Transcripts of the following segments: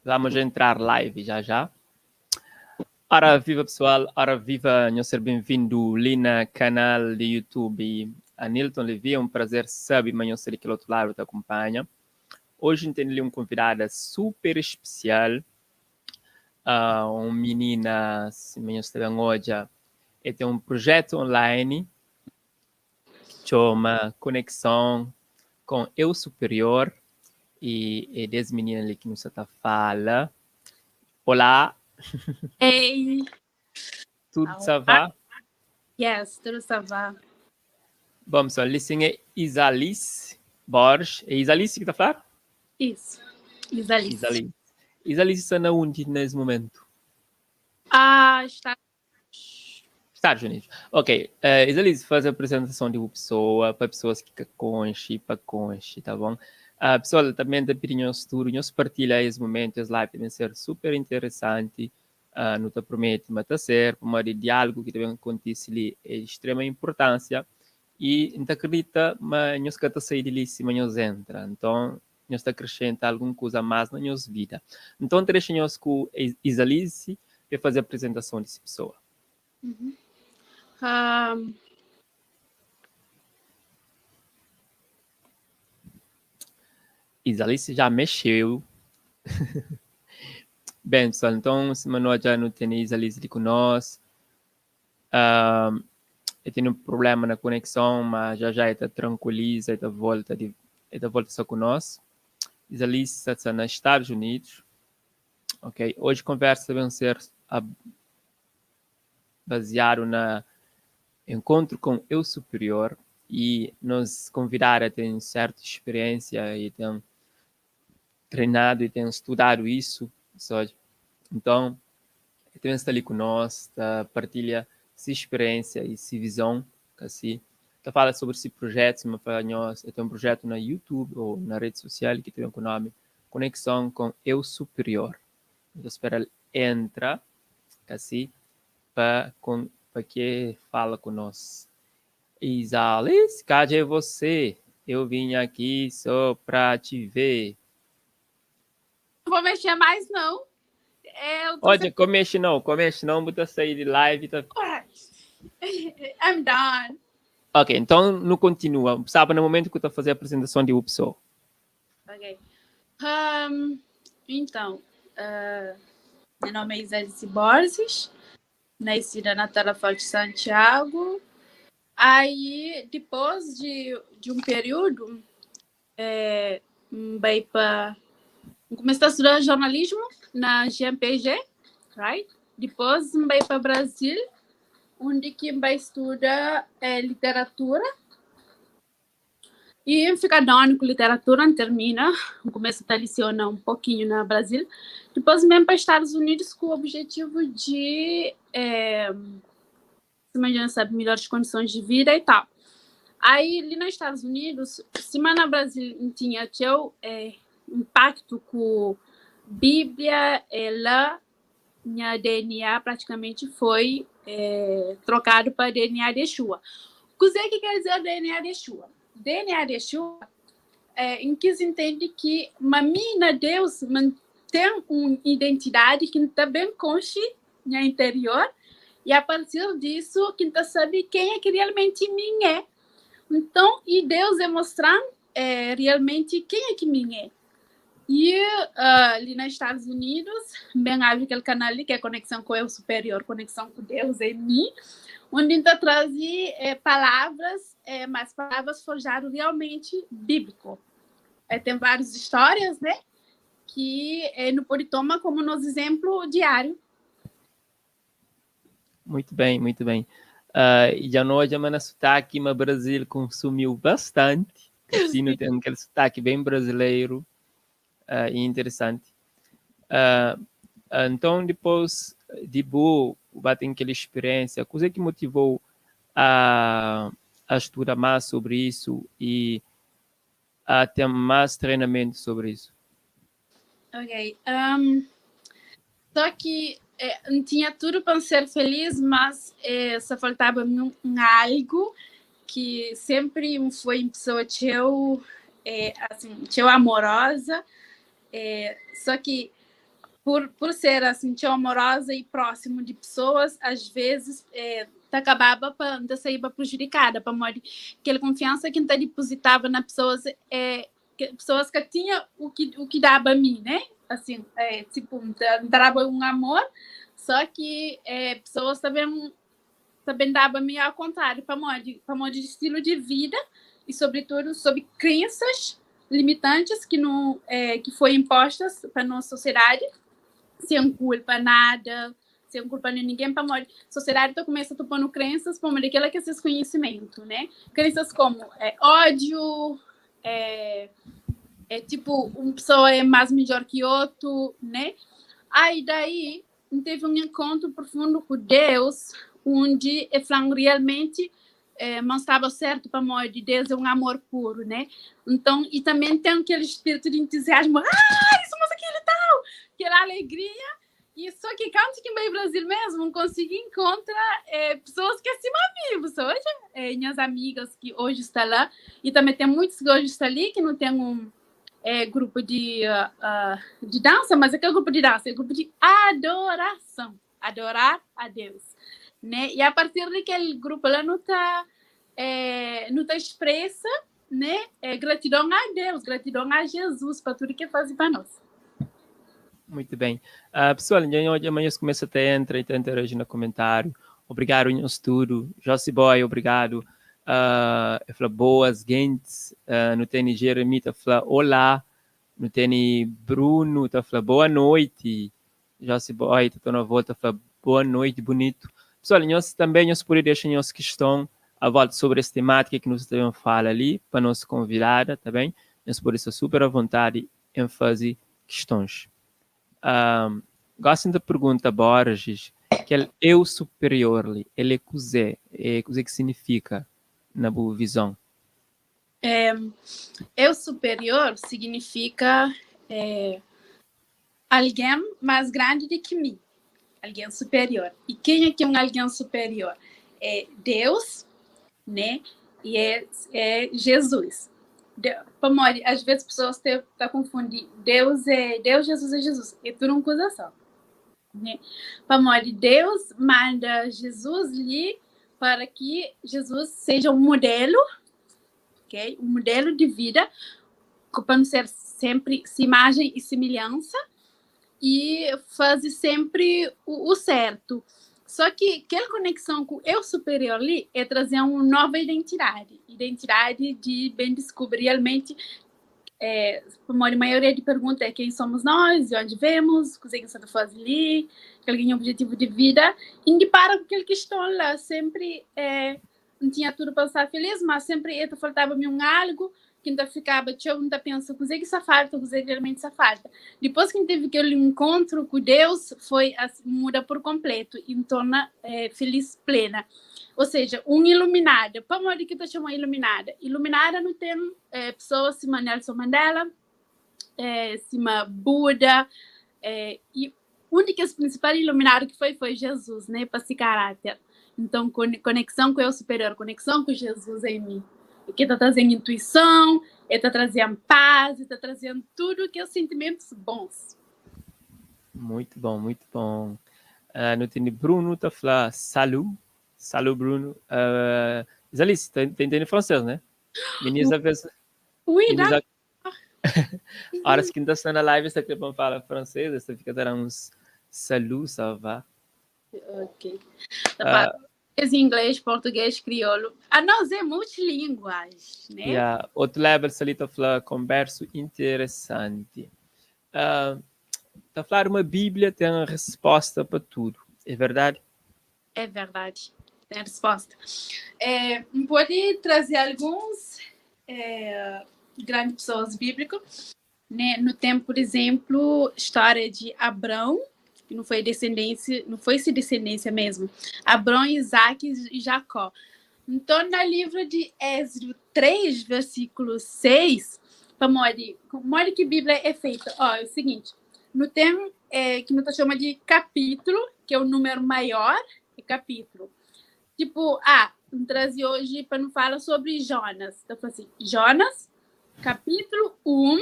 Vamos entrar live já já. Ora viva pessoal, ora viva, nho ser bem-vindo ali na canal de YouTube Anilton Levi, é um prazer saber mas nho ser daquele outro lado te acompanha. Hoje tem ali um convidada super especial, uma menina, se nho está bem hoje, e tem um projeto online que chama Conexão com Eu Superior e é desse menino ali que nos está fala. Olá. Ei. Tudo ça va? Yes, tudo ça va. Bom, pessoal, listen é Isalice Borges. É Isalice que está a falar? Isso, Isalice. Isalice. Isalice está na onde nesse momento? Ah, está Estados Unidos. Ok, Isalice, faz a apresentação de uma pessoa, para pessoas que conhecem, para conhecem, tá bom? Pessoal, também está pedindo nosso estudo, nós partilha esse momento, esse live também ser super interessante, não te promete, mas está ser, uma de diálogo que também acontece ali é de extrema importância e não acredita, mas nós que está sair de ali, mas nós entra, então nós está acrescenta alguma coisa mais na nossa vida. Então, deixa nós com Isalice para fazer a apresentação dessa pessoa. Isalice já mexeu. Bem, pessoal, então, se Manuel já não tem Isalice ali conosco. Eu tenho um problema na conexão, mas já já está tranquiliza, está volta de, está volta só conosco. Isalice está nos Estados Unidos. Ok, hoje conversa vai ser baseado na encontro com eu superior e nos convidar a ter certa experiência e ter treinado e ter estudado isso, sabe? Então, também está ali conosco, tá, partilha sua experiência e sua visão, assim, tá fala sobre esse projeto, mas fala nós, tem um projeto na YouTube ou na rede social que tem o nome Conexão com Eu Superior. Então, espera ele entra, assim, para com para que fala conosco. Isalice, cadê você? Eu vim aqui só pra te ver. Não vou mexer mais, não. É, eu tô Olha, comexe não, comexe não, bota sair de live. Tá... I'm done. Ok, então não continua. Sabe, no momento que eu estou a fazer a apresentação de uma pessoa. Ok. Então, meu nome é Isalice Borges, nascida na Tarrafal de Santiago. Aí, depois de um período, veio pra, comecei a estudar jornalismo na GMPG, right? Depois veio para Brasil, onde que vai estudar literatura. E fica dando com literatura, termina, começa a lecionar um pouquinho no Brasil. Depois mesmo para Estados Unidos com o objetivo de, se imagina, sabe, melhores condições de vida. Aí, ali nos Estados Unidos, se na Brasil tinha teu, impacto com Bíblia, lá, minha DNA praticamente foi trocado para DNA de Yeshua. O que que quer dizer DNA de Yeshua? DNA de Yeshua, em que se entende que uma mina Deus mantém uma identidade que está bem consciente no interior, e a partir disso, quem tá sabe quem é que realmente mim é. Então, e Deus é mostrar, realmente quem é que mim é. E ali nos Estados Unidos, bem abre aquele canal ali, que é Conexão com Eu Superior, Conexão com Deus em mim, onde então traz palavras, mas palavras forjadas realmente bíblico. Tem várias histórias, né, que não pode tomar como nosso exemplo diário. Muito bem, muito bem. E já não hoje, mas sotaque, mas Brasil consumiu bastante. Cassino tem aquele sotaque bem brasileiro, e interessante. Então, depois de boa, batem aquela experiência, coisa que motivou a estudar mais sobre isso e a ter mais treinamento sobre isso? Ok. Só que não tinha tudo para ser feliz, mas só faltava um algo que sempre foi pessoa que eu é, assim, txeu amorosa, é, só que por ser assim txeu amorosa e próximo de pessoas, às vezes é, ta acabava pa ta saíba prejudicada, pamodi aquela confiança que ta depositava na pessoas é, que, pessoas que tinha o que dava a mim, né? Assim, é, tipo, dava um amor, só que é, pessoas também dava a mim ao contrário, pamodi de estilo de vida e sobretudo sobre crenças limitantes que não é, que foi impostas para nossa sociedade, sem culpa nada, sem culpa de ninguém, para a sociedade então começa a tomando crenças como daquela que é esses conhecimento, né? Crenças como é, ódio, é tipo, uma pessoa é mais melhor que outro, né? Aí daí teve um encontro profundo com Deus, onde ele falou realmente não estava certo para morrer de Deus é um amor puro, né? Então, e também tem aquele espírito de entusiasmo, ah, somos aquele tal, aquela alegria. E só que quando que veio Brasil mesmo, consegui encontrar pessoas que acima vivos hoje, minhas amigas que hoje estão lá, e também tem muitos que hoje estão ali que não tem um grupo de dança, mas é que é grupo de dança, é grupo de adoração, adorar a Deus, né? E a partir daquele grupo lá não tá expressa, né? É, gratidão a Deus, gratidão a Jesus para tudo que faz para nós. Muito bem. Pessoal, amanhã começa até entra e interagir no comentário. Obrigado, estudo. Jossi Boy, obrigado. Eu falo boas, gentes. No tem Jeremy, tá fala olá. No tem Bruno, tá fala boa noite. Jossi Boy, tá na volta, fala boa noite, bonito. Pessoal, nós também nós podemos deixar nossa questão a volta sobre essa temática que nós também fala ali, para nossa convidada, tá bem? Nós podemos estar super à vontade em fazer questões. Gosto da pergunta, Borges, que é eu superior, ele é cosé, é cosé que significa na boa visão? É, eu superior significa alguém mais grande do que mim, alguém superior. E quem é que é um alguém superior? É Deus, né? E é Jesus. Pamori, às vezes as pessoas estão tá confundindo Deus é Deus, Jesus é Jesus. É tudo uma coisa só. Né? Pamori, Deus manda Jesus ali para que Jesus seja um modelo, ok? Um modelo de vida, para não ser sempre imagem e semelhança, e fazer sempre o certo. Só que aquela conexão com o eu superior ali é trazer uma nova identidade, identidade de bem descobrir realmente. A maioria de perguntas é quem somos nós, de onde vemos, o que você faz ali, qual é o objetivo de vida, e para com aquele que estão lá, sempre não tinha tudo para estar feliz, mas sempre faltava-me um algo que ainda ficava, eu ainda penso, o que é que essa falta, o que é que realmente essa falta. Depois que teve aquele encontro com Deus, foi muda por completo e torna feliz plena. Ou seja, um iluminada. Como é que tu chama iluminada? Iluminada não tem pessoas como Nelson Mandela, cima Buda, e um dos principais iluminados que foi Jesus, né, para esse caráter. Então, conexão com o eu superior, conexão com Jesus em mim que está trazendo intuição, está trazendo paz, está trazendo tudo que é sentimentos bons. Muito bom, muito bom. No tem Bruno tá falando salut, salut Bruno. Isalice, tá entendendo francês, né? Menina vez. Oui, d'accord. Horas que está na live, você quer falar francês, você fica dando uns salut, ça va. Ok. Inglês, português, crioulo. A nós é multilínguas, né? Yeah. Outro level, Salita fala converso interessante. Tá falar uma Bíblia tem a resposta para tudo. É verdade? É verdade. Tem a resposta. Pode trazer alguns grandes pessoas bíblicas, né? No tempo, por exemplo, história de Abraão, que não foi descendência, não foi se descendência mesmo. Abraão, Isaac e Jacó. Então, no livro de Êxodo 3, versículo 6, para que a Bíblia é feita? Ó, é o seguinte, no tem que nós chama de capítulo, que é o número maior, é capítulo. Tipo, ah, trazer hoje para não falar sobre Jonas. Então, assim, Jonas, Kapítulu 1,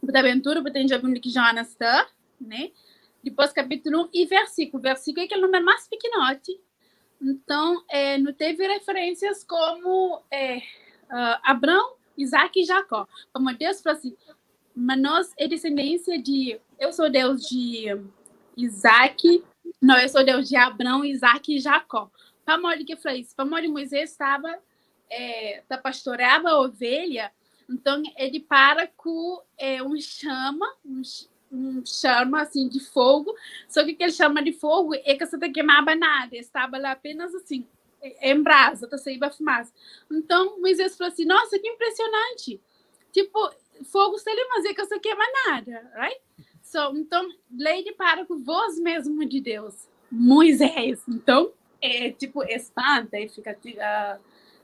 bu ta ben tudu, bu ta djobe undi ki Jonas sta, né? Dipôs kapítulu 1 i versíkulu. Versíkulu é kel númeru más pikinoti. Nton, é, nu tevi referênsias komu é, uh, Abrão, Isaki i Jakó. Pamodi Deus fla si, ma nos é disendênsia di, eu sou Deus di Isaki, não, eu sou Deus di Abrão, Isaki i Jakó. Pamodi ki el fla isso? Pamodi Muizés staba é, ta pastoreaba ovelha, nton el dipara ku é, un xama, un, un chama assim de fogo, só que aquele chama de fogo é que sa ta kemaba nada, el staba lá apenas assim, em brasa, ta saíba fumaça. Então Moisés falou assim: Nossa, que impressionante! Tipo, fogo está ali, mas é que só queima nada, right? So, então, lei para com voz mesmo de Deus, Moisés. Então, é tipo, espanta e fica,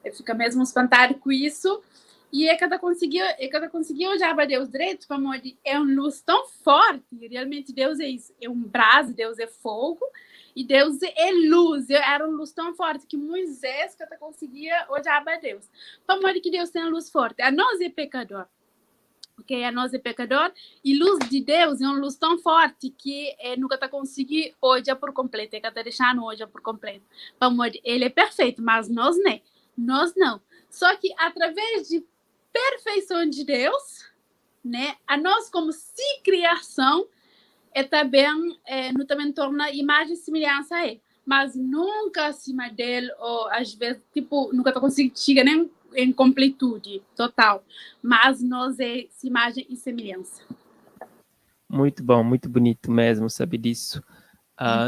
e fica mesmo espantado com isso. E é cada conseguiu, é cada conseguiu olhar para Deus direito, como é uma luz tão forte, realmente Deus é isso, é um brasa, Deus é fogo, e Deus é luz. Era uma luz tão forte que Moisés que conseguia olhar para Deus. Como que Deus tem uma luz forte? A nós é pecador. Ok? A nós é pecador e luz de Deus é uma luz tão forte que é, nunca tá conseguir olhar por completo, é que tá deixando olhar por completo. Como ele é perfeito, mas nós nem. Nós não. Só que através de perfeição de Deus, né? A nós como se criação é também é, no também torna imagem e semelhança a ele, mas nunca acima dele ou às vezes tipo nunca tá conseguindo chegar nem em completude total, mas nós é imagem e semelhança. Muito bom, muito bonito mesmo saber disso.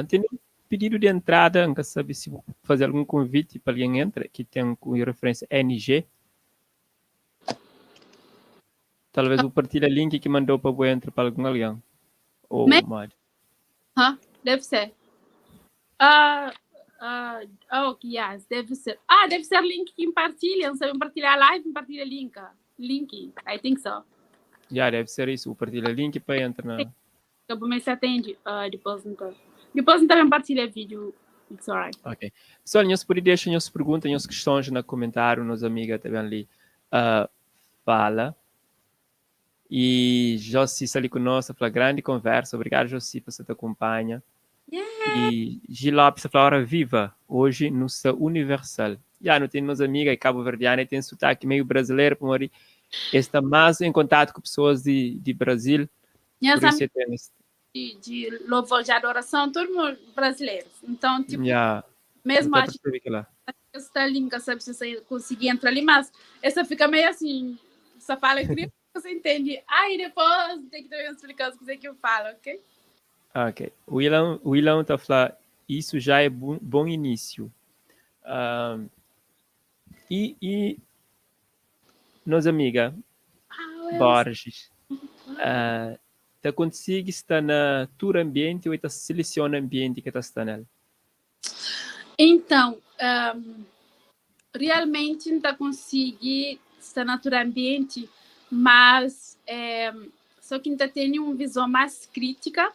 Tem um pedido de entrada, nunca sabe se vou fazer algum convite para alguém entra, que tem com referência NG. Talvez vou partilhar link que mandou para o entrar para algum alguém. Ou Me- mod. Hã? Deve ser. Ah, ah, oh, yes, deve ser. Ah, deve ser link que partilha, não sabe partilhar live, partilha link. Link, I think so. Já, deve ser isso. Vou partilhar link para entrar na. Eu vou se atende. Depois nunca. Depois também partilha vídeo. It's alright. Ok. Pessoal, nós pode deixar nossas perguntas, nossas questões no comentário, nossa amiga também ali fala. E Jossi está ali conosco, fala grande conversa. Obrigado, Jossi, por você te acompanha. E Gil Lopes fala, hora viva, hoje no seu Universal. Já não tem nossa amiga cabo-verdiana e tem sotaque meio brasileiro, por está mais em contato com pessoas de Brasil. Minhas Por isso amigas tem esse- de louvor de adoração, todo mundo brasileiros. Então, tipo, Yeah, mesmo eu acho percebi que lá. que está link, sabe se você conseguir entrar ali, mas essa fica meio assim, só fala que você entende. Aí depois tem que ter explicar as coisas que eu falo, ok? Ok. O Wilão, o Wilão está a falar, isso já é bom, bom início. E nossa amiga Ah, Borges, tá consegue estar na tour ambiente ou tá seleciona ambiente que está está nele? Então, realmente não consegui estar na tour ambiente, mas é, só que ainda tem uma visão mais crítica.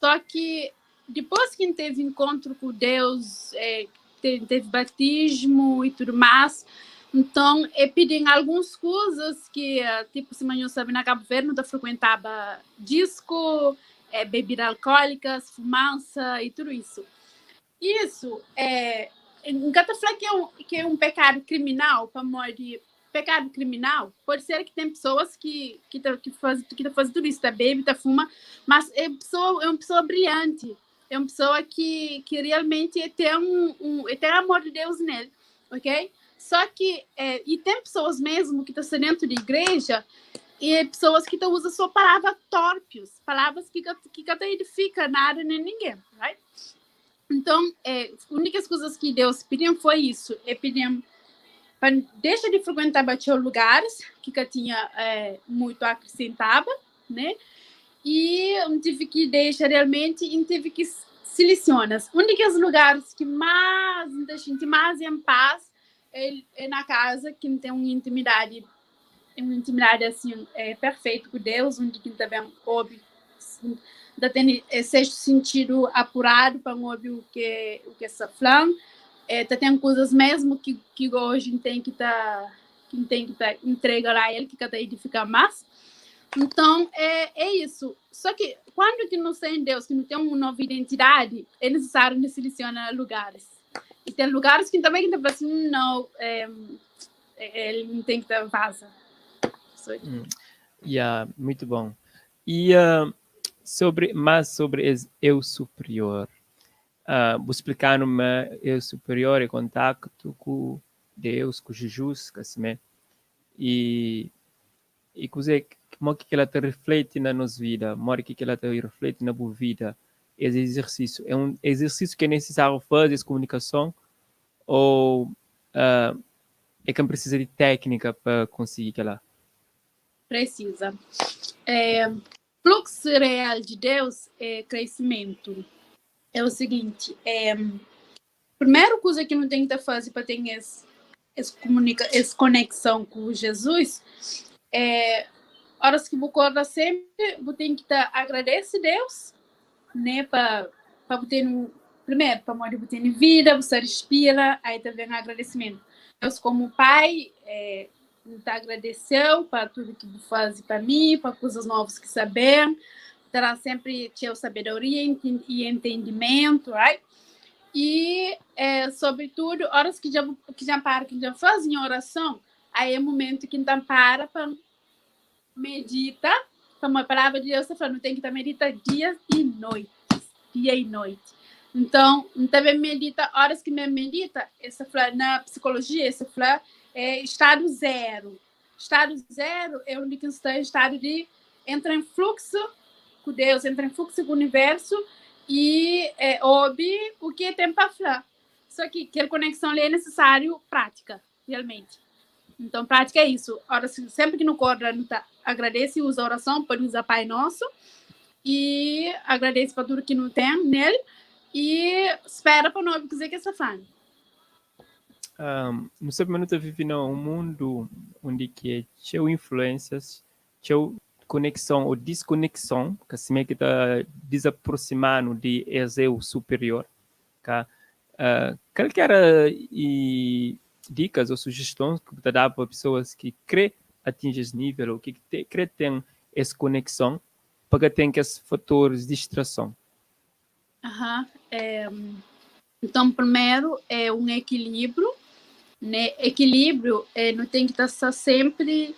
Só que depois que teve encontro com Deus, é, teve batismo e tudo mais, então eu pedi algumas coisas que, tipo, se manhã sabe, na Cabo Verde, não frequentava disco, é, bebida alcoólicas, fumaça e tudo isso. Isso é. Nunca te falei que é um pecado criminal, para morrer. Pecado criminal, pode ser que tem pessoas que tá faz tudo isso, tá bebe, tá fuma, mas é uma pessoa brilhante, é uma pessoa que realmente tem amor de Deus nele, ok? Só que, é, e tem pessoas mesmo que estão dentro de igreja e é pessoas que estão usando sua palavra torpes, palavras que não edifica nada nem ninguém, right? Então, é, a única coisas que Deus pediu foi isso, é pedir para deixa de frequentar bater lugares que que tinha é, muito acrescentava, né? E eu tive que deixar realmente, e tive que selecionar. Um dos lugares que mais me deixa mais em paz é na casa, que tem uma intimidade assim, é, perfeita com Deus, onde que também ouve, ainda tem sexto sentido apurado para ouvir o que está falando. É, tá, tem coisas mesmo que hoje tem que tá ki N ten ki ta entrega lá el ki ka ta edifiká más. Então, é isso. Só que quando que nós tem Deus, que não tem uma nova identidade, é necessário nos selecionar lugares. E tem lugares que também que tá assim, não, ele não tem que estar vaza. Yeah, muito bom. E sobre mais sobre esse eu superior. Vou explicar-me eu superior em contacto com Deus, com Jesus, que assim, e como que ela te reflete na nossa vida, como que ela te reflete na boa vida, esse exercício. É um exercício que é necessário fazer, essa comunicação, ou é que precisa de técnica para conseguir aquela? Precisa. Fluxo real de Deus é crescimento. É o seguinte, primeira coisa que não tem que fazer para ter essa conexão com Jesus é horas que você acorda sempre, você tem que tá, agradecer a Deus, né, para ter um, primeiro, para morrer, você ter vida, você respira, aí também um agradecimento. Deus como pai, te agradeceu para tudo que você faz para mim, para coisas novas que saber, terá sempre tinha sabedoria e entendimento, right? E, sobretudo, horas que já para, que já fazem oração, aí é o momento que então para medita, como a palavra de Deus está falando, tem que estar medita dia e noite, dia e noite. Então, também medita, horas que me medita, essa fala, na psicologia, essa fala, é estado zero. Estado zero é onde que está em estado de entra em fluxo com Deus, entra em fluxo com o universo e ouve o que tem para falar. Só que aquela conexão ali é necessário prática, realmente. Então, prática é isso. Ora, sempre que não acorda, não tá, agradece e usa a oração, pode usar Pai Nosso e agradece para tudo que não tem nele e espera para não dizer que essa fã. Não sei, mas não vive num mundo onde que é cheio influências, cheio conexão ou desconexão, que assim é que está desaproximando de esse eu superior. Tá? Qual e dicas ou sugestões que você dá para pessoas que querem atingir esse nível ou que querem ter essa conexão para que tenham esses fatores de distração? Uhum. Então, primeiro é um equilíbrio, né? Equilíbrio não tem que estar sempre,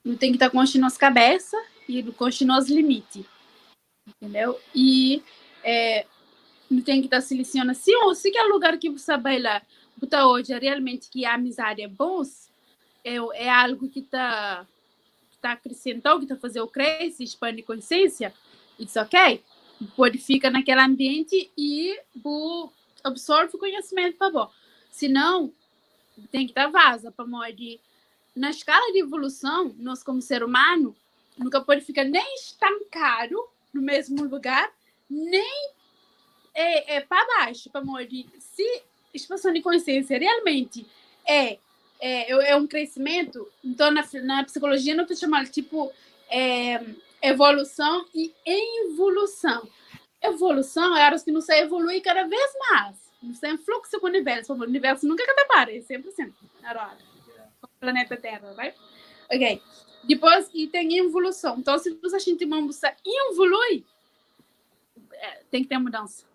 não tem que estar com a nossa cabeça e com os nossos limites, entendeu? E não tem que estar selecionando se ou se que é lugar que você vai lá, botar hoje realmente que a amizade é bom, é algo que está tá acrescentando, que está fazendo crescer, expande consciência, it's ok. Pode ficar naquele ambiente e absorve o conhecimento para bom. Se não, tem que estar vaza para morrer. Na escala de evolução, nós como ser humano, nunca pode ficar nem estancado no mesmo lugar, nem para baixo, para morrer. Se expansão de consciência realmente é um crescimento, então na psicologia não te chama tipo evolução e involução. Evolução é horas que não se evolui cada vez mais. Não tem fluxo com o universo. O universo nunca para, é sempre assim, na roda. O planeta Terra, right? Ok. Depois, e tem involução. Então, se você sentir uma você evolui, tem que ter mudança.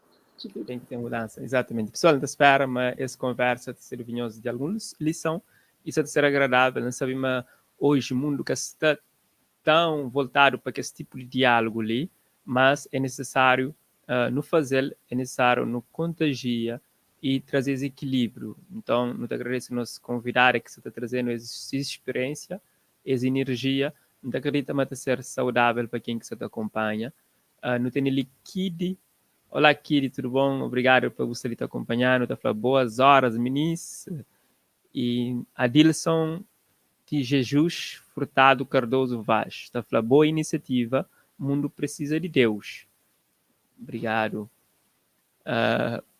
Tem que ter mudança, exatamente. Pessoal, não espera, mas essa conversa de ser vinhosa de alguma lição, isso é de ser agradável, não sabe, mas hoje o mundo que está tão voltado para esse tipo de diálogo ali, mas é necessário no fazer, é necessário no contagia e trazer esse equilíbrio. Então, não te agradeço nosso convidado que está trazendo essa experiência, essa energia, não te acredita mas ser saudável para quem que você te acompanha. Não tem ali Kid. Olá, Kid, tudo bom? Obrigado por você estar acompanhando. Tá falando boas horas, meninas. E Adilson de Jesus Furtado Cardoso Vaz. Está falando boa iniciativa. O mundo precisa de Deus. Obrigado.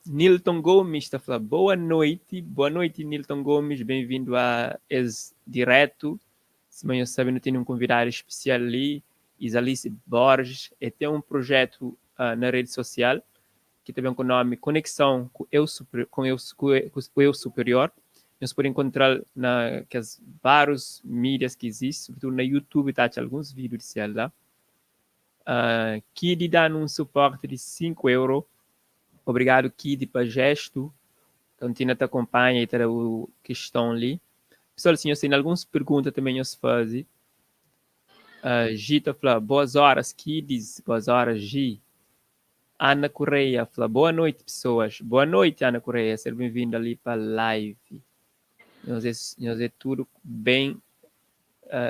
Nilton Gomes está falando boa noite. Boa noite, Nilton Gomes. Bem-vindo a esse direto. Se eu sabe, não tem um convidado especial ali, Isalice Borges. E tem um projeto na rede social que também com o nome Conexão com Eu, Super, com eu, com o Eu Superior. Nhos pode enkontral na kes várius mídias ki izisti, sobretudu na YouTube ta atxa alguns vídiu di sel la. Kidi da-nu un suporti di 5 euro. Obrigadu Kidi pa jestu. Kontinua ta akonpanha i ta da bu kiston li. Pessoal, si nhos ten alguns pergunta tanbe nhos faze. Gi ta fla, boas horas Kidis, boas horas Gi. Ana Correia fla, boa noite pessoas. Boa noite Ana Correia, ser bem-vinda ali pa live. Nhos é, nhos é tudo bem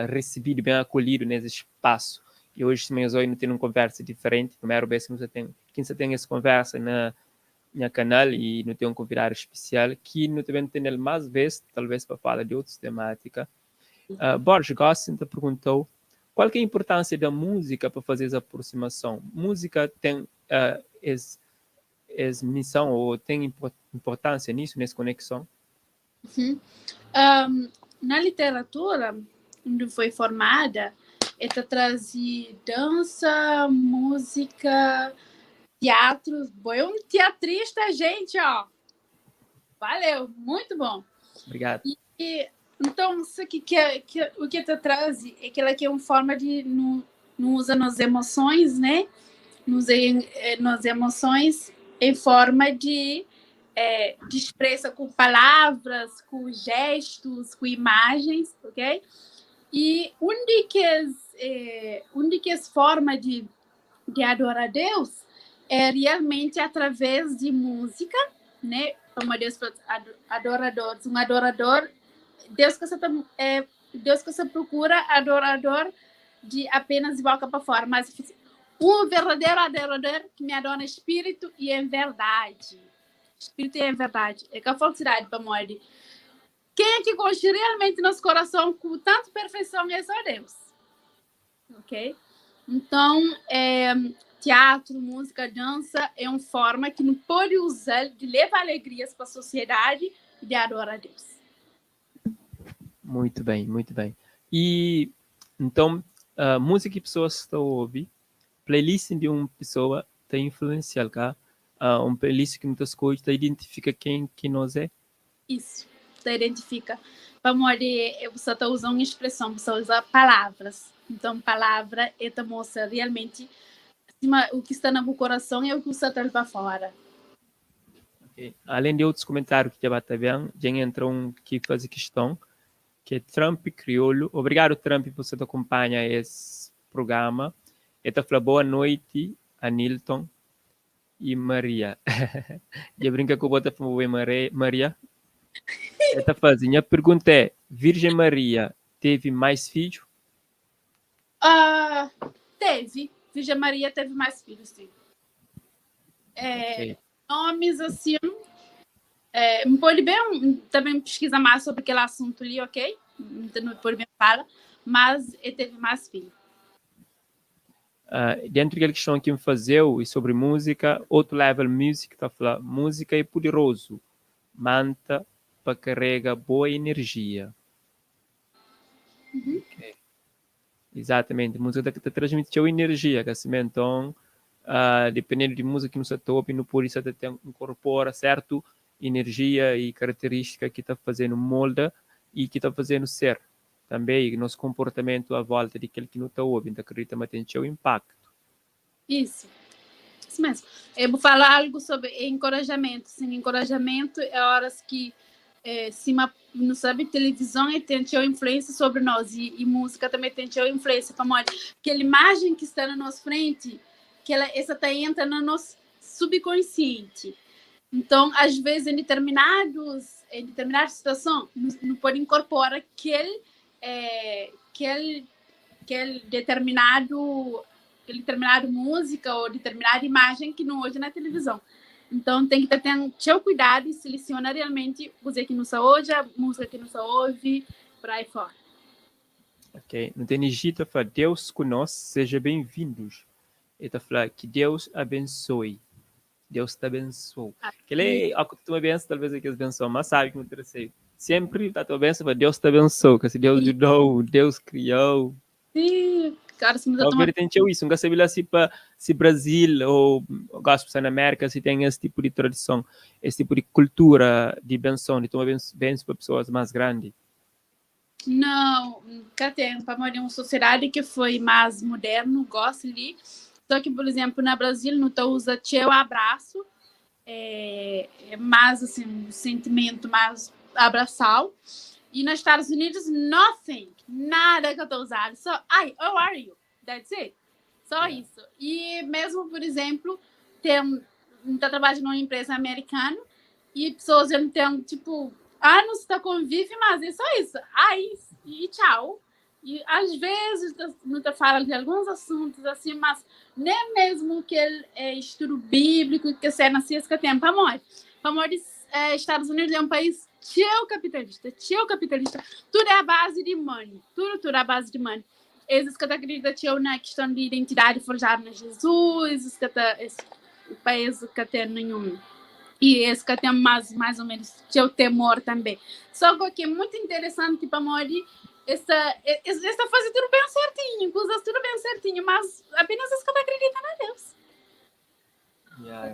recebido, bem acolhido nesse espaço. E hoje também hoje não tem uma conversa diferente. Primeira vez que nós tem, quem tem essa conversa na nha canal e não tem um convidado especial que não também tem ele mais vezes, talvez para falar de outras temáticas. Borges Gossin te perguntou qual que é a importância da música para fazer essa aproximação. Música tem esse, essa missão ou tem importância nisso, nessa conexão? Uhum. Na literatura, onde foi formada, ela traz dança, música, teatro. Bom, é um teatrista, gente, ó. Valeu, muito bom. Obrigado. E, então, isso aqui que, o que te traz é que ela que é uma forma de não, não usa nas emoções, né? Nos, nas emoções em forma de expressa com palavras, com gestos, com imagens, ok? E onde que as, onde que as forma de adorar a Deus é realmente através de música, né? Como Deus adoradores, um adorador, Deus que você Deus que você procura adorador de apenas de boca para fora, mas um verdadeiro adorador que me adora em espírito e em verdade. Espírito e em verdade. É que a falsidade para morrer. Quem é que gosta realmente nosso coração com tanta perfeição é só Deus. Ok? Então, teatro, música, dança é uma forma que não pode usar de levar alegrias para a sociedade e de adorar a Deus. Muito bem, muito bem. E então, a música que pessoas estão a ouvir, playlist de uma pessoa tem influenciar, cá? Um playlist que muitas coisas identifica quem que nós é. Isso, te identifica. Para morrer, você está usando uma expressão, você usa palavras. Então, palavra é te mostra realmente o que está no meu coração é o que você traz para fora. Okay. Além de outros comentários que já bate bem, já entra um que faz questão, que é Trump Crioulo. Obrigado, Trump, por você acompanha esse programa. Ele fala boa noite, Anilton e Maria. Já brinca com o bota Maria. Ele está fazendo. A pergunta é: Virgem Maria teve mais filhos? Teve. Virgem Maria teve mais filhos, sim. Okay. Nomes assim. Pode bem também pesquisa mais sobre aquele assunto ali, ok? Não pode bem falar, mas ele teve mais filhos. Dentro daquela questão que me fazeu e sobre música, outro level music está falando, música é poderoso, manta para carrega boa energia. Okay. Exatamente, música que te transmite sua energia, que assim, então, dependendo de música que você topa, não pode ser até incorpora certo energia e característica que está fazendo molda e que está fazendo ser também e nosso comportamento à volta de aquele que não está ouvindo, acredita, mas tem seu impacto. Isso, isso mesmo. Eu vou falar algo sobre encorajamento. Sim, encorajamento é horas que se uma, não sabe, televisão tem sua influência sobre nós e música também tem sua influência para nós. Aquela imagem que está na nossa frente, que ela, essa tá entra no nosso subconsciente. Então, às vezes, em determinada situação, não pode incorporar aquele determinado música ou determinada imagem que não hoje na televisão. Então, tem que ter seu cuidado e selecionar realmente o que não se ouve, a música que não se ouve, por aí fora. Ok. No tem Egito, fala, Deus conosco, seja bem-vindos. Ele está falando que Deus abençoe. Deus te abençoe. Que ele é a tua benção, talvez é que abençoe, mas sabe que não interessei. Sempre a tua benção, mas Deus te abençoe, que se Deus ajudou, Deus criou. Sim. Kada si nu ta Cabo toma Verde tem txeu isso. Nunca sabe lá se pa se Brasil ou gosto de na América se tem esse tipo de tradição, esse tipo de cultura de benção, de tomar benção para pessoas mais grandes. Não, cá tem, pamodi un sociedade que foi mais moderno, gosta ali. Só que, por exemplo, na Brasil não tá usa txeu abraço, é mais assim, um sentimento mais abraçal. E nos Estados Unidos, nothing, nada que eu tô usando. Só, hi, how are you? That's it. Só isso. E mesmo, por exemplo, tem, tá trabalhando numa empresa americana e pessoas não têm, tipo, anos tá convive, mas é só isso. Ai, e tchau. E às vezes não te fala de alguns assuntos assim, mas nem mesmo que ele é estudo bíblico, que cena assim, que tem para morrer. Para morrer, Estados Unidos é um país tcheu capitalista, tcheu capitalista. Tudo é a base de money, tudo, tudo é a base de money. Esses que acreditam tcheu na questão de identidade forjada na Jesus, esses que tá, esse país que tem nenhum. E esse que tem mais ou menos tcheu temor também. Só que é muito interessante para morrer, essa faz tudo bem certinho, coisas tudo bem certinho, mas apenas as que acreditam na Deus. Yeah,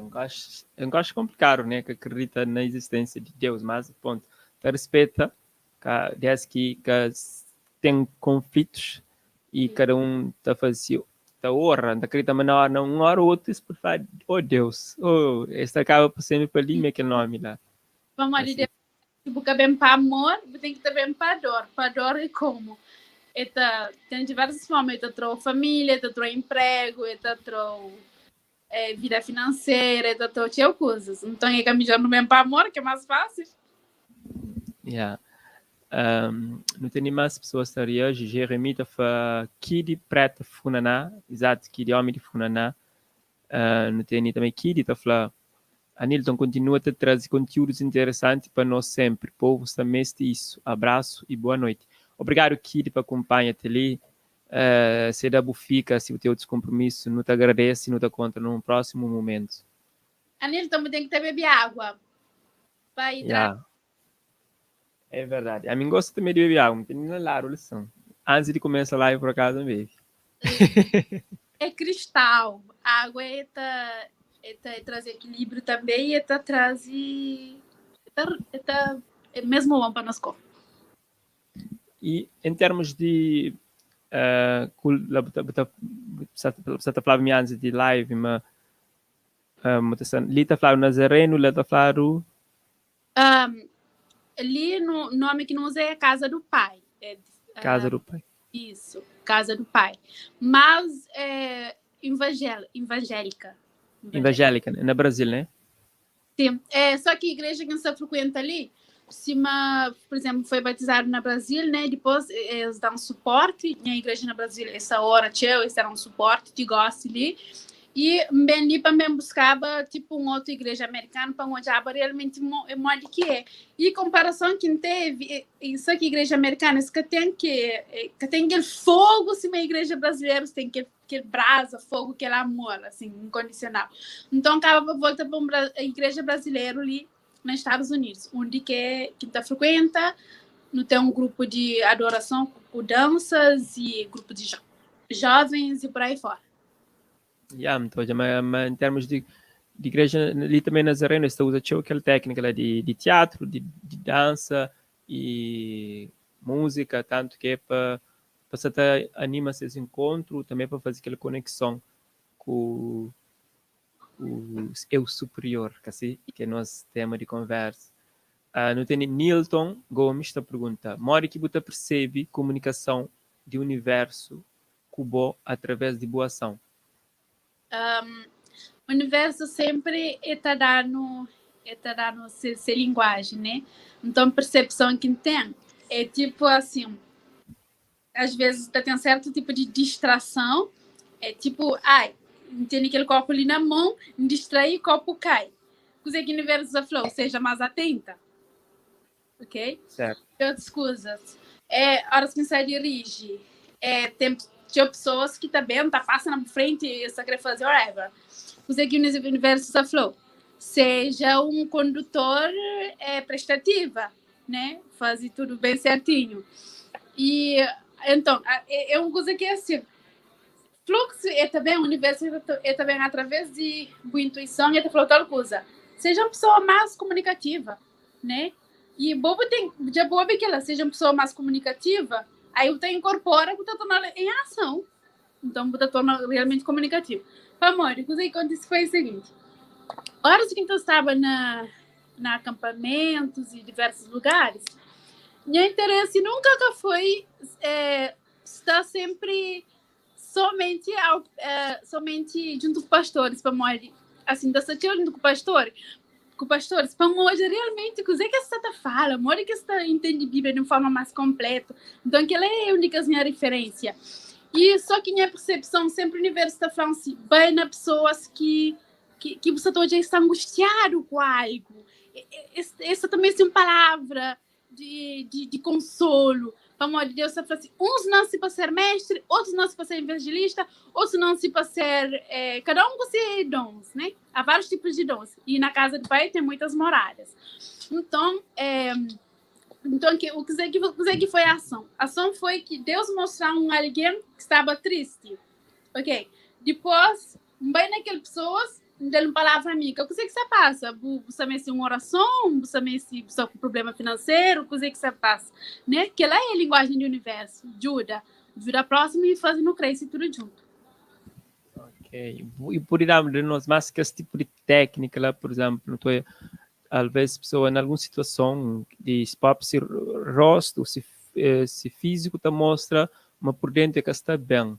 é um gajo complicado, né? Que acredita na existência de Deus, mas ponto. Te respeita, que desde que tem conflitos e cada um tá fazendo, tá orando, tá acredita, mas na hora, uma hora ou outra, isso pode falar, oh Deus, oh, esse acaba por sempre para ali, aquele nome lá. Vamos ali, Assim. Tipo, que bem para amor, tem que ter bem para dor. Para dor é como? Eta, tem diversas formas, eta trouxe família, eta trouxe emprego, eta trouxe vida financeira, eta trouxe coisas. Então é que a melhor não vem para amor, que é mais fácil. Yeah. Não tem mais pessoas estaria hoje. Jeremy tá fa Kid Preta Funaná, exato, Kid Homem de Funaná. Não tem também Kid tá falando. Anilton continua a trazer conteúdos interessantes para nós sempre. Povo também isso. Abraço e boa noite. Obrigado, Kid, por acompanhar até ali. Se da fica, se o teu descompromisso, não te agradece e não te conta num próximo momento. Anilton, tem que ter beber água. Para hidratar. Yeah. É verdade. A mim gosta também de beber água, não tem nem lá a lição. Antes de começar a live, por acaso, não bebe. É cristal. A água é tá, é tá, é trazer equilíbrio também e é tá trazer, é tá, é tá, é mesmo bom para nós corpo. E em termos de la, buta, buta, buta, buta, falava antes de live, mas li tá falando Nazareno, li tá falando Ali no nome que não usa é Casa do Pai. É, Casa do Pai. Isso, Casa do Pai. Mas é evangélica. Evangélica, né? Na Brasil, né? Sim. É, só que a igreja que você frequenta ali, se uma, por exemplo, foi batizado na Brasil, né? Depois eles dão suporte. A igreja na Brasil, essa hora, tchau, eles dão suporte, te gosta ali. E bem ali também buscava tipo uma outra igreja americana para olhar realmente o modo que é. E comparação que teve, isso aqui igreja americana, isso que tem que tem aquele fogo, se uma igreja brasileira tem aquele brasa, fogo, aquele amor, assim, incondicional. Então acaba volta para uma igreja brasileira ali nos Estados Unidos, onde que tá frequenta, não tem um grupo de adoração com danças e grupo de jovens e por aí fora. Yeah, então, mas em termos de igreja, ali também nas arenas, você usa aquela técnica lá de teatro, de dança e música, tanto que é para você até anima esses encontros, também para fazer aquela conexão com o eu superior, que, assim, que é nosso tema de conversa. Não tem Nilton Gomes te pergunta, mora que você percebe comunicação de universo cubo através de boa ação? O universo sempre está dando, está dando se linguagem, né? Então, a percepção que tem é tipo assim, às vezes tá tem um certo tipo de distração, é tipo, ai, tem aquele copo ali na mão, me distrai e o copo cai. Coisa que o universo falou, seja mais atenta. Ok? Certo. Outras coisas. É, horas que você dirige, é, tem tinha pessoas que também tá passando na frente e só quer fazer whatever. Coisa que o universo falou, seja um condutor prestativa, né? Fazer tudo bem certinho. E então, é uma coisa que é assim, Fluxo é também o universo é também através de boa intuição e te falou tal coisa. Seja uma pessoa mais comunicativa, né? E bobo tem, já bobo que ela seja uma pessoa mais comunicativa, aí você incorpora, você torna em ação. Então, você torna realmente comunicativo. Amor, o que aconteceu foi o seguinte. Horas que eu estava na acampamentos e diversos lugares, meu interesse nunca foi estar sempre somente junto com pastores, para morrer assim, da junto com pastores, para hoje realmente, o que é que essa fala, amor que está entende Bíblia de uma forma mais completa. Então, que ela é a única minha referência. E só que minha percepção sempre o universo está falando assim, bem na pessoas que você hoje está angustiado com algo. Essa também é uma palavra de consolo. Amor de Deus, fala assim, uns nascem para ser mestre, outros nascem para ser evangelista, outros nascem para ser... cada um com seus dons, né? Há vários tipos de dons. E na casa do Pai tem muitas moradas. Então, o que foi a ação? A ação foi que Deus mostrou um alguém que estava triste. Ok? Depois, bem naquelas pessoas, deu uma palavra amiga. O que é que você passa? Você também se uma oração, você também se você com problema financeiro, o que é que você passa? Né? Que lá é a linguagem do universo. Ajuda. Ajuda a próxima e faz no cresce tudo junto. Ok. E por ir de nós mais que esse tipo de técnica lá, por exemplo, não estou às vezes pessoa em alguma situação de pop se rosto, se físico te mostra, mas por dentro é que está bem.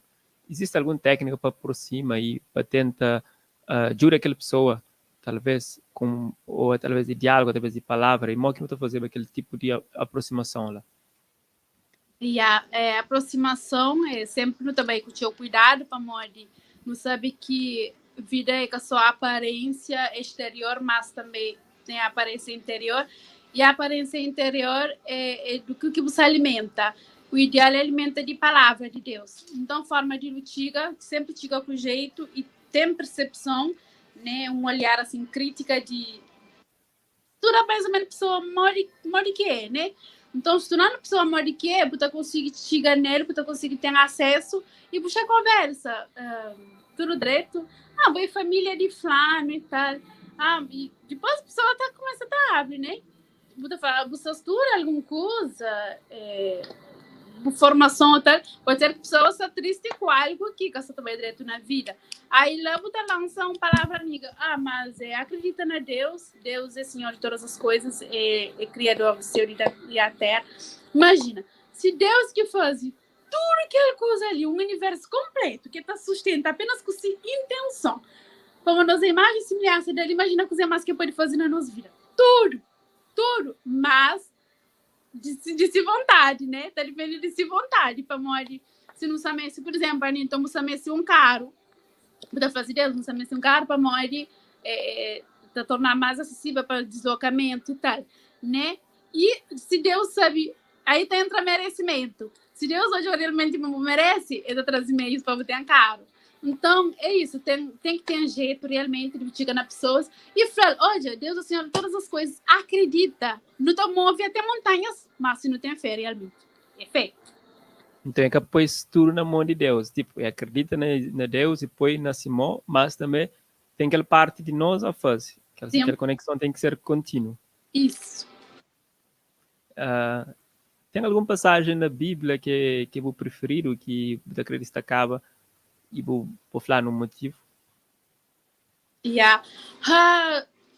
Existe alguma técnica para aproximar e para tentar ajuda aquela pessoa, talvez com ou através de diálogo, através de palavra, e como que não está fazendo aquele tipo de aproximação lá? E a aproximação é sempre também com o seu cuidado para morrer. Não sabe que vida é que só a aparência exterior, mas também tem a aparência interior. E a aparência interior é do que você alimenta. O ideal é alimenta de palavra de Deus. Então, forma de lutiga, sempre chega com jeito e tem percepção, né? Um olhar assim crítica de tudo mais ou menos pessoa more que é, né? Então, se tu não é pessoa more que é, você consegue chegar nele, você consegue ter acesso e puxar conversa, tudo direito. Ah, boa família de flano e tal. Ah, e depois a pessoa tá, começa a abrir, né? Você fala, você estuda alguma coisa, formação tal, pode ser que a pessoa está triste com algo aqui, que você também direito na vida. Aí lá você lança uma palavra amiga, ah, mas acredita na Deus, Deus é Senhor de todas as coisas, é Criador do céu e da terra. Imagina, se Deus que faz tudo aquela coisa ali, um universo completo, que está sustenta apenas com sua intenção, como nós imagem e semelhança dele, imagina coisa mais que pode fazer na nossa vida. Tudo, tudo, mas de se vontade, né? Tá dependendo de se vontade para morrer. Se não sabe, se, por exemplo, então não sabe se um carro, para fazer Deus, não sabe se um carro para morrer, para tornar mais acessível para deslocamento e tal, né? E se Deus sabe, aí tá entra merecimento. Se Deus hoje realmente me merece, ele traz meios para ter um carro. Então, é isso, tem que ter um jeito realmente de chegar nas pessoas e falar, olha, Deus, o Senhor, todas as coisas, acredita, não te move até montanhas, mas se não tem fé realmente, é fé. Então, é que põe tudo na mão de Deus, tipo, acredita na Deus e põe na Simão, mas também tem aquela parte de nós a fazer, aquela conexão tem que ser contínua. Isso. Tem alguma passagem na Bíblia que eu preferido, que você acredita acaba e vou falar no motivo? Yeah.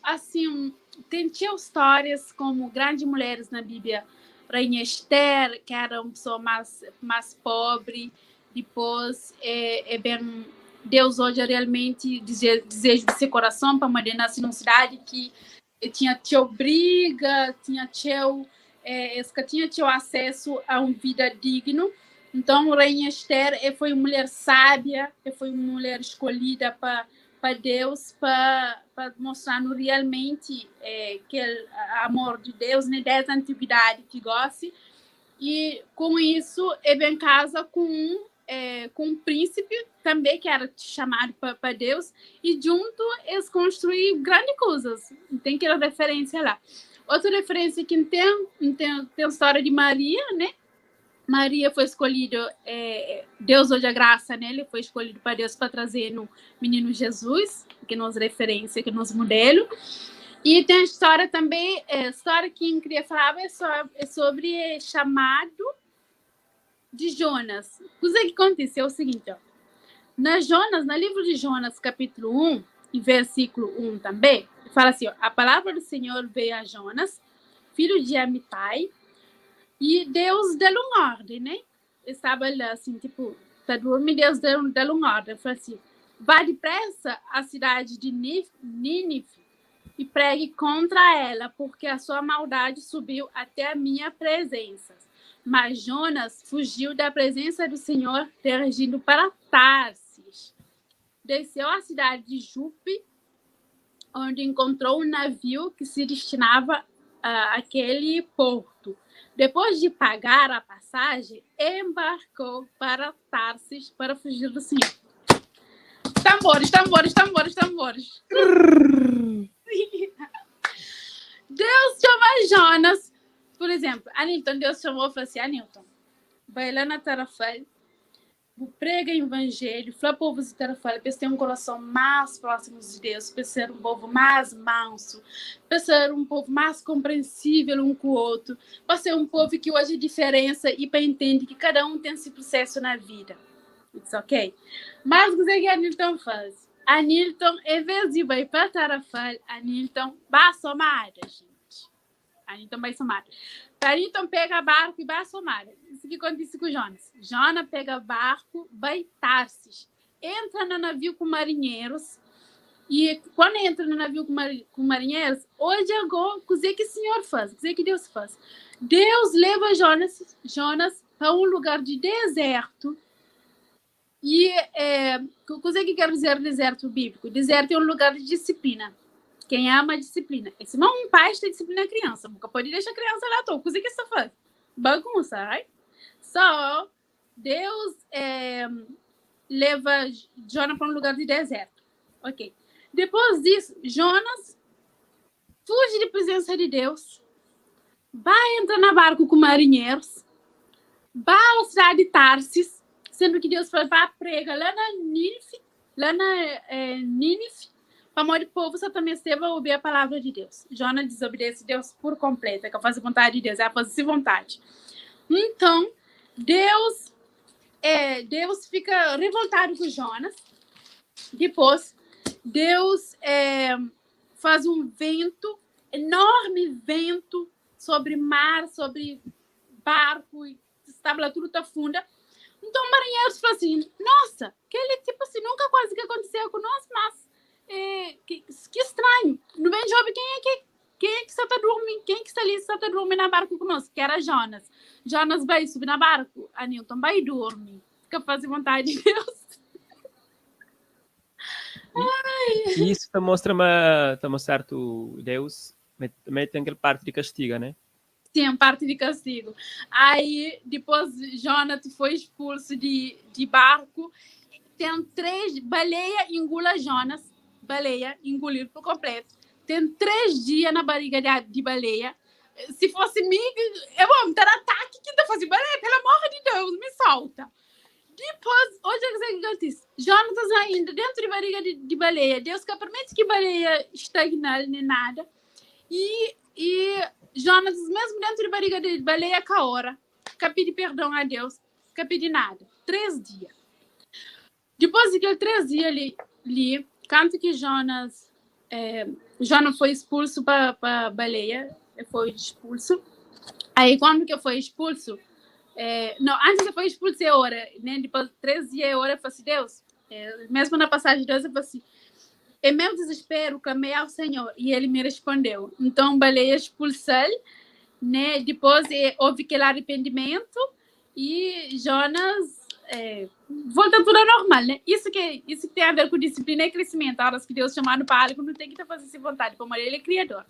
Assim, tem histórias como grandes mulheres na Bíblia. Rainha Esther, que era uma pessoa mais pobre, depois é bem, Deus hoje realmente desejo de seu coração para mulher nascer numa cidade que tinha teu briga, tinha teu, tinha teu acesso a uma vida digna. Então, Rainha Esther foi uma mulher sábia, foi uma mulher escolhida para Deus, para mostrar realmente que o amor de Deus, né, desde a antiguidade que gosta. E, com isso, ele em casa com um príncipe também, que era chamado para Deus, e junto eles construíram grandes coisas. Tem aquela referência lá. Outra referência que tem a história de Maria, né? Maria foi skolhidu, é, Deus odja grasa nel, foi skolhidu pa Deus pa traze-nu mininu Jesus, ki é nos referênsia, ki é nos mudelu. E ten stória tanbê, é, stória ki N kria falaba é, so, é sobri chamadu di Jonas. Kuzê ki kontise é o siginti, ó. Na Jonas, na livru di Jonas, kapítulu 1 e versíkulu 1 tanbê, fala assim, ó, a palavra do Senhor veio a Jonas, filho de Amitai, e Deus dá-lhe um ordem, né? Ele estava lá, assim, tipo, tá dormindo, Deus deu-lhe um ordem, falou assim, vá depressa à cidade de Nínive e pregue contra ela, porque a sua maldade subiu até a minha presença. Mas Jonas fugiu da presença do Senhor, dirigindo para Tarsis. Desceu à cidade de Jupe, onde encontrou um navio que se destinava àquele porto. Depois de pagar a passagem, embarcou para Tarsis para fugir do Senhor. Tambores, tambores, tambores, tambores. Deus chama Jonas, por exemplo, Anilton, Deus chamou e falou assim, Anilton, vai lá na Tarrafal, Bu prega Ivanjelhu, fla povus di Tarrafal pa es ten un korason más prósimus di Deus, pa es ser un povu más mansu, pa es ser un povu más konprensível un ku otu, pa ser un povu ki odja diferensa i pa intende ki kada un ten si prusésu na vida. It's ok. Mas kuzê ki Anilton faze? Anilton, en vês di bai pa Tarrafal, Anilton ba Somada, gente. Anilton bai Somada. Anilton pega barku i bai Somada. Isu ki kontise ku Jonas. Jona pega barku, bai Tarsis. Entra na naviu ku marinherus. I kuandu entra na naviu ku, mari, ku marinherus, odja go kuzê ki Sinhor faz, kuzê ki Deus faz. Deus leva Jonas, Jonas pa un lugar di dezertu. I é, kuzê ki quer dizer deserto bíblico? Deserto é um lugar de disciplina. Quem ama a disciplina. É sima um pai está disciplina a criança. Nunca pode deixar a criança lá à toa. Kuzê ki sta faz? Bagunça, right? So, Deus é, leva Jonas para um lugar de deserto. Ok. Depois disso, Jonas fuge de presença de Deus, vai entrar na barco com marinheiros, vai à cidade de Tarsis, sendo que Deus foi para prega lá na Nínive, lá na eh, Nínive, pamodi povo só também esteve a ouvir a palavra de Deus. Jonas desobedece Deus por completo, é que faz a vontade de Deus, é fazer vontade. Então, Deus, é, Deus fica revoltado com Jonas. Depois, Deus é, faz um vento, enorme vento, sobre mar, sobre barco, e estava lá tudo tá funda. Então, marinheiros falam assim, nossa, aquele tipo assim, nunca quase que aconteceu conosco, mas é, que, que estranho. Não vem jovem quem é que quem é que está tá dormindo? Quem é que está ali está tá dormindo na barco conosco? Que era Jonas. Jonas vai subir na barco, Anilton vai dormir. Fica fazendo vontade de Deus. E isso ta mostra ma ta mostra certo Deus também tem aquela parte de castiga, né? Sim, parte de castigo. Aí depois Jonathan foi expulso de, de barco. Tem três baleia engula Jonas, baleia engolir por completo. Tem três dias na barriga de, de baleia. Se fosse mim, eu vou me dar ataque que tá fazendo baleia, pelo amor de Deus, me solta. Dipôs, odja kuzê ki kontise. Jonatas ainda dentu di bariga di, di baleia. Deus ka permiti ki baleia stagna-l nen nada. I, i Jonatas, mesmu dentu di bariga di baleia, ka ora, ka pidi perdon a Deus, ka pidi nada. Três dia. Dipôs di kel três dia li, li kantu ki Jonas, eh, Jonas foi expulsu pa, pa baleia, el foi expulsu. Aí, quando que foi expulso, é, não, antes de foi expulso é ora, né? Depois, três dias é ora, eu falei assim, Deus, é, mesmo na passagem de Deus, eu falei assim, em meu desespero, clamei ao Senhor e ele me respondeu. Então, baleia expulsou, né? Depois é, houve aquele arrependimento e Jonas é, volta tudo ao normal, né? Isso que, isso que tem a ver com disciplina e crescimento. A horas que Deus chamar no palco, não tem que tá fazendo sem vontade, como ele é criador.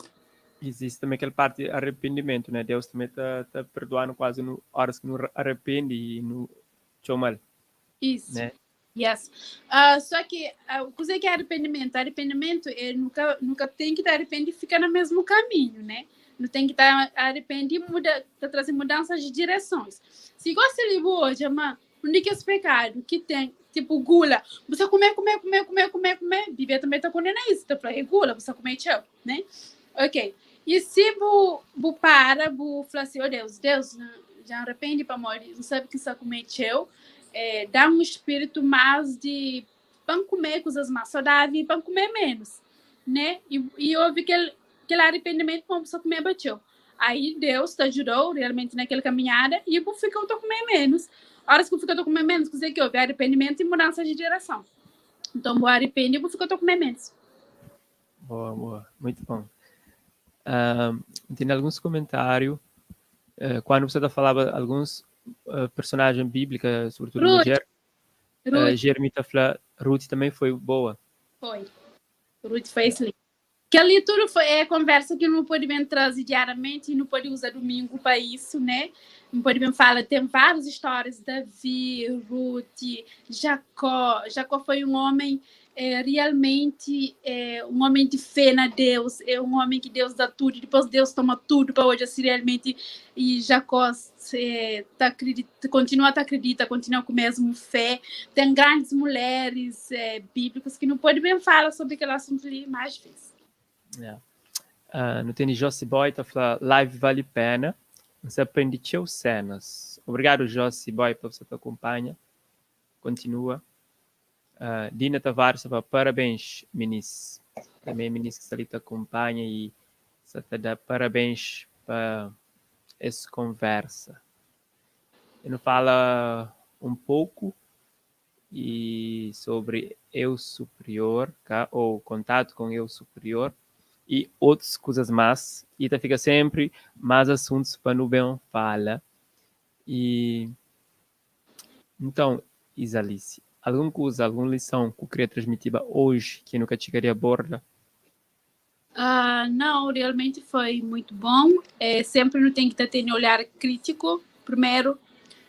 Existe também aquela parte de arrependimento, né? Deus também tá, tá perdoando quase no horas que não arrepende e no txoma-l, Isso. né? Yes. Uh, só que uh, o que é arrependimento? Arrependimento é nunca, nunca tem que te arrepender e ficar no mesmo caminho, né? Nu ten ki ta arepende i muda, ta traze mudansas di diresons. Si gosi li bu odja ma un di kes pekadu ki ten, tipu gula, bu sta kume, kume, kume, kume, kume, kume, Bíblia tanbê ta kondena isu, ta fla é gula, bu sta kume txeu, né? Ok. I si bu bu para, bu fla si, oh Deus, Deus, dja N arepende pamodi N sabe ki N sta kume txeu, é, da-m un spiritu más di pa N kume kuzas más saudável i pa N kume ménus, né? I, i obi kel, kel aripendimentu pamodi bu sta kumeba txeu. Aí Deus ta djuda-u realmenti na kel kaminhada i bu fika ta kume ménus. Óras ki bu fika ta kume ménus, kuzê ki obi? Aripendimentu i mudansa di direson. Nton bu aripende i bu fika ta kume ménus. Boa, boa. Muito bom. Tem alguns comentários. Quando você tá falava alguns personagens bíblicas, sobretudo Ruth, mulher, Ruth. Jeremy ta fla Ruth também foi boa. Foi. Ruth foi excelente. Kel li tudu foi é konversa ki nu pode ben traze diariamenti e nu pode uza dumingu pa isu, né? Nu pode ben fala, ten várius histórias, Davi, Ruth, Jacó. Jacó foi um homem é, realmente é, um homem de fé na Deus, é um homem que Deus dá tudo, e depois Deus toma tudo para hoje assim realmente e Jacó é, tá acredita, continua a acredita, continua com o mesmo fé. Tem grandes mulheres é, bíblicas que não pode bem falar sobre aquele assunto ali mais vezes. Yeah. Nu tene Jossi Boy ta fla live vale pena. Você aprende txeu cenas. Obrigado Jossi Boy pa você ta acompanha. Continua. Dina Tavares ta fla parabéns minis. Também minis que sta ali ta acompanha e sta ta da parabéns pa esse conversa. E nu fala um pouco e sobre eu superior, ka? Ou contato com eu superior e outras coisas mais. E ta fica sempre mais assuntos para nu bem fala. E então, Isalice, alguma coisa, alguma lição que eu queria transmitir hoje que nunca chegaria a borda? Não, realmente foi muito bom. É, sempre não tem que ter um olhar crítico primeiro,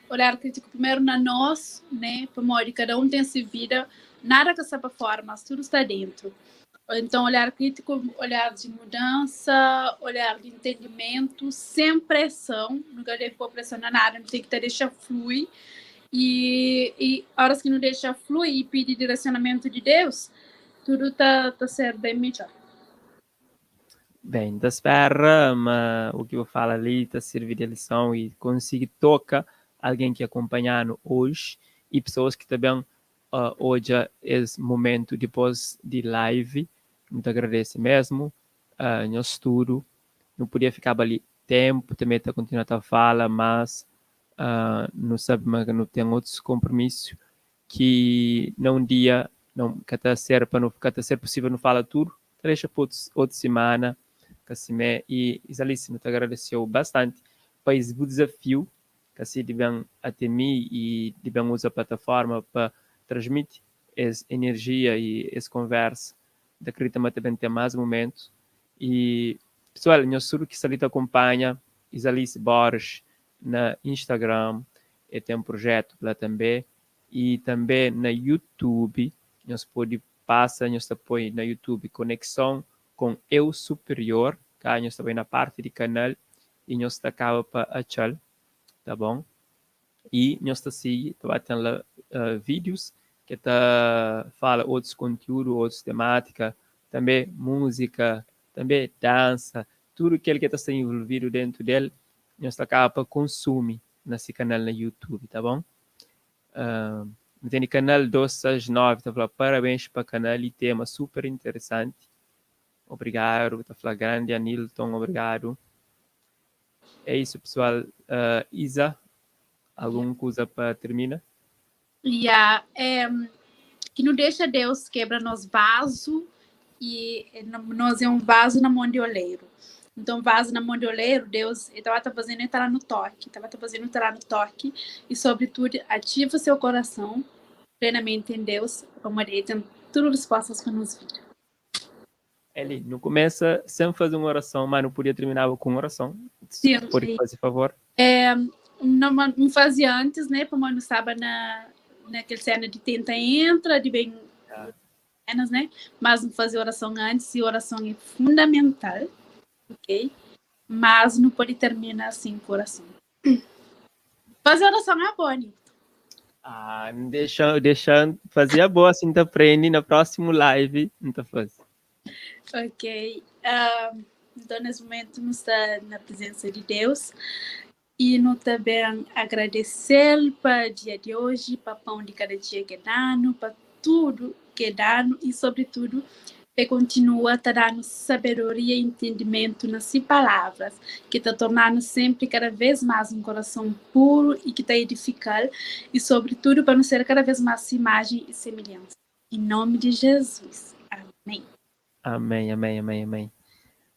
olhar crítico primeiro na nós, né? Pamodi cada um tem sua vida, nada que está para fora, mas tudo está dentro. Então, olhar crítico, olhar de mudança, olhar de entendimento, sem pressão, nunca deve pôr pressão na nada, não tem que deixar fluir. E horas que não deixa fluir e pedir direcionamento de Deus, tudo tá ser bem melhor. Bem, ta espera, mas o que eu falo ali tá servir de lição e consigo tocar alguém que acompanhando hoje e pessoas que também hoje esse momento depois de live, muito agradeço mesmo, nosso estudo, não podia ficar ali tempo, também tá continuando a fala, mas não sabe, mas não tem outros compromissos que não um dia não que tá ser para não que tá ser possível não fala tudo, deixa para outra semana, que assim é, e Isalice, não te agradeceu bastante para esse desafio que assim de bem até mim e de bem usa a plataforma para transmitir essa energia e essa conversa. Da acredita mas também tem mais momentos. E pessoal, eu sou que te acompanha Isalice Borges na Instagram, e tem um projeto lá também, e também na YouTube, nós pode passa, nós põe na YouTube Conexão com Eu Superior, tá? Nós também na parte de canal e nós acaba para achar, tá bom? E nós está sigue, tá tem lá vídeos que tá fala outros conteúdos, outras temáticas, também música, também dança, tudo aquilo que está envolvido dentro dele, nós acaba para consumir nesse canal na YouTube, tá bom? Tem canal 269, tá falando parabéns para o canal e tema super interessante. Obrigado, tá falando grande Anilton, obrigado. É isso, pessoal. Isa, alguma coisa para terminar? Yeah, é, que não deixa Deus quebra nos vaso e nós é um vaso na mão de oleiro. Então, vaso na mão de oleiro, Deus estava fazendo entrar no toque, estava fazendo entrar no toque e, sobretudo, ativa seu coração plenamente em Deus, como ele tem todas as respostas para nos vir. Eli, não começa sem fazer uma oração, mas não podia terminar com uma oração. Sim. Pode fazer favor? É, não fazia antes, né? Como não estava naquele cena de tenta entra, de bem cenas, né? Mas não fazia oração antes, e oração é fundamental, ok? Mas nu pode termina asin ku orason. Faze orason é bo, Nilton. Ah, deixa, deixa fazer a boa, assim tá aprende na próximo live, não tá faz. Ok. Então, nesse momento, nós está na presença de Deus e nós também agradecer para o dia de hoje, para pão de cada dia que é dano, para tudo que é dano e, sobretudo, que continua a dar sabedoria e entendimento nas suas palavras, que está tornando sempre cada vez mais um coração puro e que está edificando, e sobretudo para não ser cada vez mais imagem e semelhança. Em nome de Jesus. Amém. Amém, amém, amém, amém.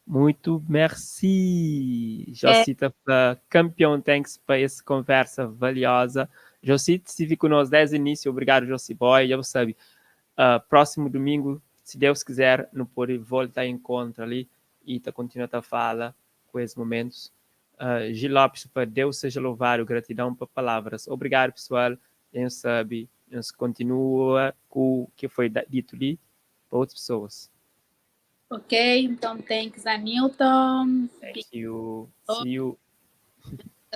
Muito merci, Josita, é. Campeão, thanks para essa conversa valiosa. Josita esteve conosco desde o início, obrigado, Josi Boy, já você sabe. Próximo domingo, se Deus quiser, não pode voltar em encontro ali e tá continuar a fala com esses momentos. Gil Lopes, para Deus seja louvado, gratidão por palavras. Obrigado, pessoal. Quem sabe, nós continua com o que foi dito ali para outras pessoas. Ok, então thanks a Newton. Thank you. See you.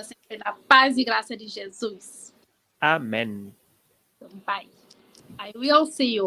Sempre na paz e graça de Jesus. Amém. Então, bye. I will see you.